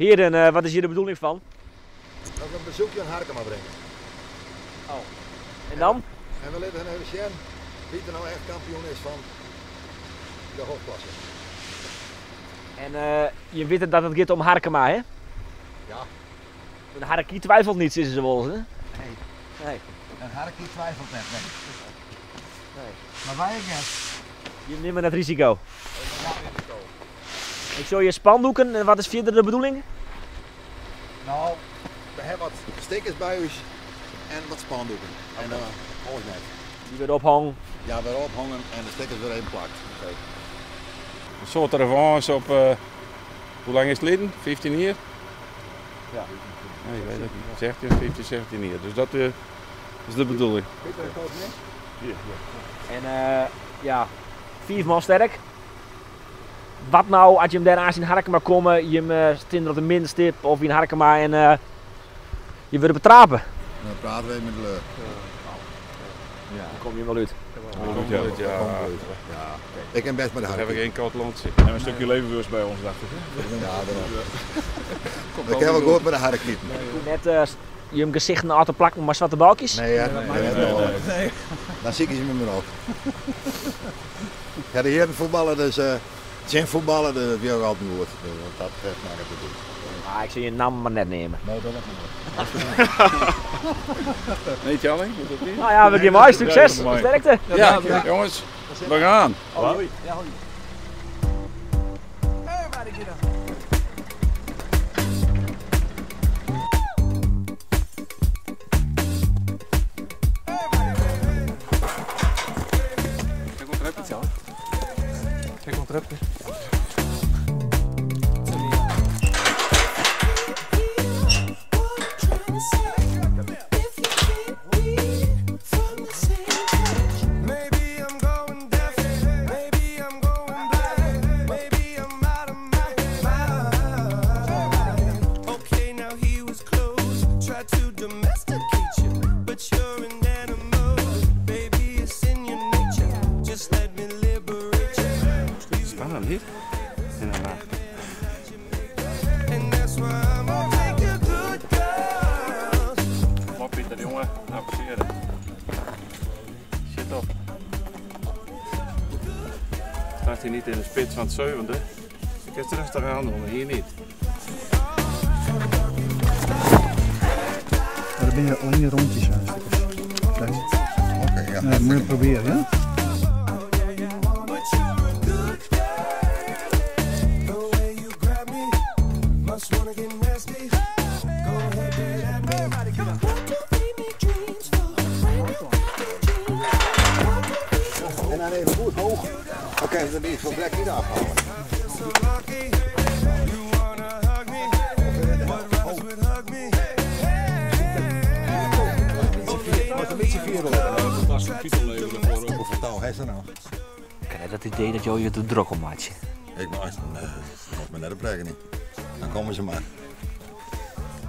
Hearen, wat is hjir de bedoeling fan? Dat we in besoekje oan Harkema bringe. Oh. En dan? En we litte hen even sjen wie't der no echt kampioen is fan de hoofdklasse. En je witte dat it giet om Harkema, hè? Ja. Een harrekiet twijfelt niet, sizze se wolris, hè? Nee. Nee. Een harrekiet twijfelt net, nee. Nee. Mar wy ek net. Jim nimme net risiko. Risiko. Ik sjoch hjir spandoeken en wat is fierder de bedoeling? No, we hawwe wat stickers by ús en wat spandoeken. En dan alles net. Dy wurde ophongen? Ja, wurde ophongen en de stickers wurde even plakt. Oké. In soart revanche op, hoe lang is it lyn? 15 jier? Ja. Nee, ik weet het niet. 16, 15, 16 jier. Dus dat is de bedoeling. En ja, fiif man sterk. Wat nou as jim dêr aanst yn Harkema komme, jim stean der op de middenstip of yn Harkema en je wurde betrape? Dan prate we even met de lju. Ja. Dan komme jim wol út. Ja. Ja. Ik kin best mei de Dan hawwe we gjin kâld lontsje. En in stikje leverwurst by ons, dacht ik. Ja, dêrom. Ik kin wol goed mei de harrekieten. Net jim gesichten ôf te plakken mei swarte balkjes? Nee, hear. Nee. Dan sykje se my mar op. Ja, de hearen fuotballe dus tsjin fuotballe, dus dat wie ook altyd goed. Dus wat dat betreft makket it út. Ah, ik sil je namme mar net neame. Nee, dat net mear. Nee, Tjalling, is dat die? Nou ja, we gean mei. Sukses, sterkte! Ja, jongens, we gaan. Hoi. Spannend, niet? In de nacht. Kom op Pieter, jongen. Nou, passeren. Zit op. Staat hij niet in de spits van het zevende? Ik heb het rustig aan doen, maar hier niet. Maar dan ben je alleen rondjes aan Oké, ja. Ja, dat moet je proberen, ja? En dan even goed hoog. Oké, dan ben je van plek niet afhalen. Een beetje vier Hoeveel touw heeft ze nou? Ik heb het idee dat jou je te druk om maakt. Ik maak nee, dat komt me net op plekken niet. Dan komen ze maar.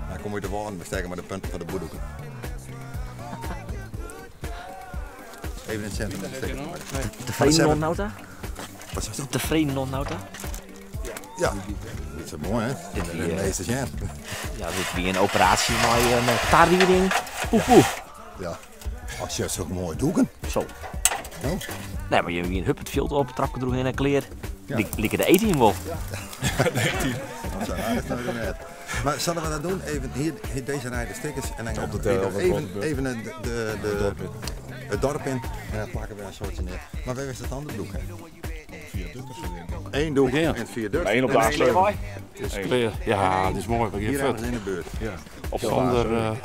Dan kom je te wonen, we steken maar de punten van de boedoeken. Even in het centrum. Tevreden non Nauta? Wat is dat? Tevreden non Nauta? Ja, dit is mooi hè? Dit De wie, meeste zijn. Ja, dit wie een operatie met een tarwiering. Poe poe. Ja. Als je zo mooi doeken. Zo. Nou? Nee, maar je wie een hup het veld op, trapje erheen en kleer. Ja. Lieke de eten wel. Ja, de eten. Zo, dat is nou net. Maar zullen we dat doen? Even hier, hier deze rij de stickers en dan gaan Op de we tel, op het even, dorp. even het dorp in en dan plakken we een soortje neer. Maar wij wisten het andere doek, hè? Viaduct of zo, denk ik. Eén doek Ja. en het viaduct. Eén op de En A7. Mooi. Het is clear. Ja, het is mooi. We Hier gaan ergens vet. in de buurt. Ja. Op zonder.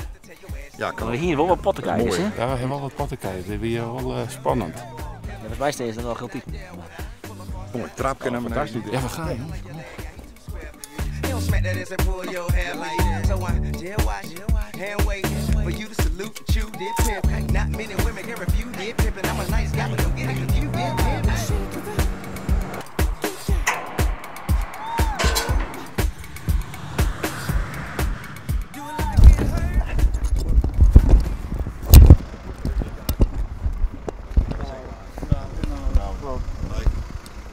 Ja, kan We hier wel wat potten kijken, hè? Ja, we hebben wel wat potten kijken. Dit is hier wel spannend. Ja, volgens mij is dat nog heel type. Mooi trapje naar beneden. Fantastisch. Ja, we gaan. joh. You don't smack that ass and pull your hair like that. So I jail watch and wait for you to salute you did pimp. Not many women can refuse did pimp, and I'm a nice guy, but don't get it confused. Did pimp.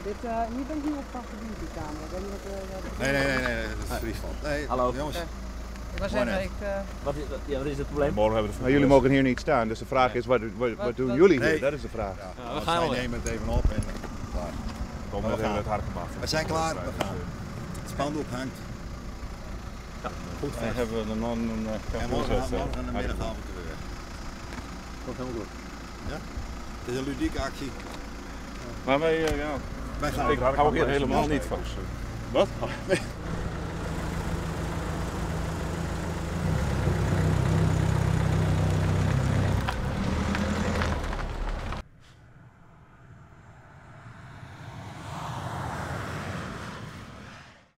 Dit, hier ben ik niet op van gediend, die camera. Ik weet niet wat, Nee, nee, nee, nee. Dat Friesland. Nee, Hallo. jongens. Ik was Mooi even, net. ik, Wat is, ja, wat is het probleem? Morgen hebben we de Nou, jullie mogen hier niet staan, dus de vraag is, wat, wat, wat Wat- doen wat- jullie hier? Nee. Dat is de vraag. Ja, we want gaan zij alweer. nemen het even op en klaar. Komen We net even gaan. uit Harkema. We zijn klaar, we gaan. Het spandoek hangt. Goed Dan vet. hebben we de man een En morgen, morgen in de middag gaan we terug. Komt helemaal goed. Ja? Het is een ludieke actie. Maar wij, ja, Wij gaan. ik hou hier helemaal niet van. Wat?